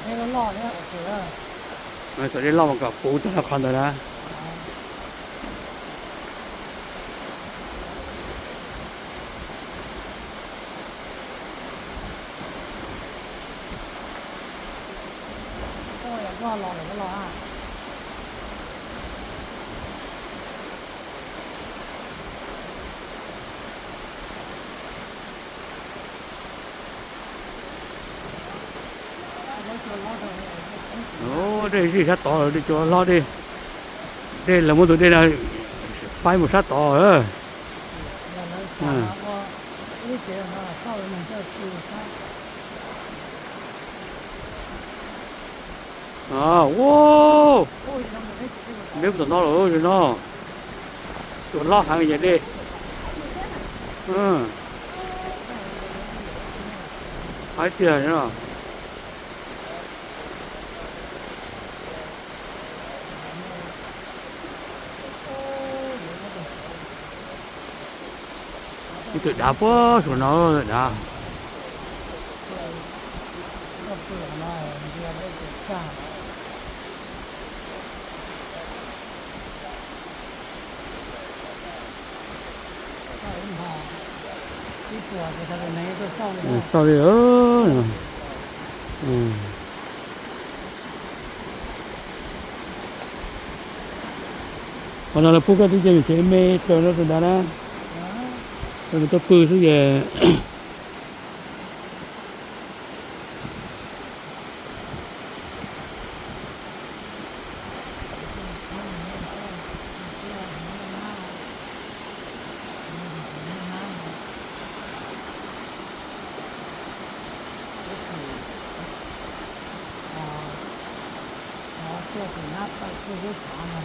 Txawm dej loj mas kom puv tag qhov ntawd na. Dej zij sab tod, dej cua hlob dej. Dej lawv muab tus dej no faib mus sab tod. Ua, neb mus tom no lawm no. Cua hlob heev yog dej. Haib tiag. Ib tug dav puag saum no dav. Xauj li. Qhov no lawv pub koj tib ce me tsev me raws no tus nrad na. Lawv tuaj pw xwb ces. Tuaj tus nab tawm tuaj lub tod no.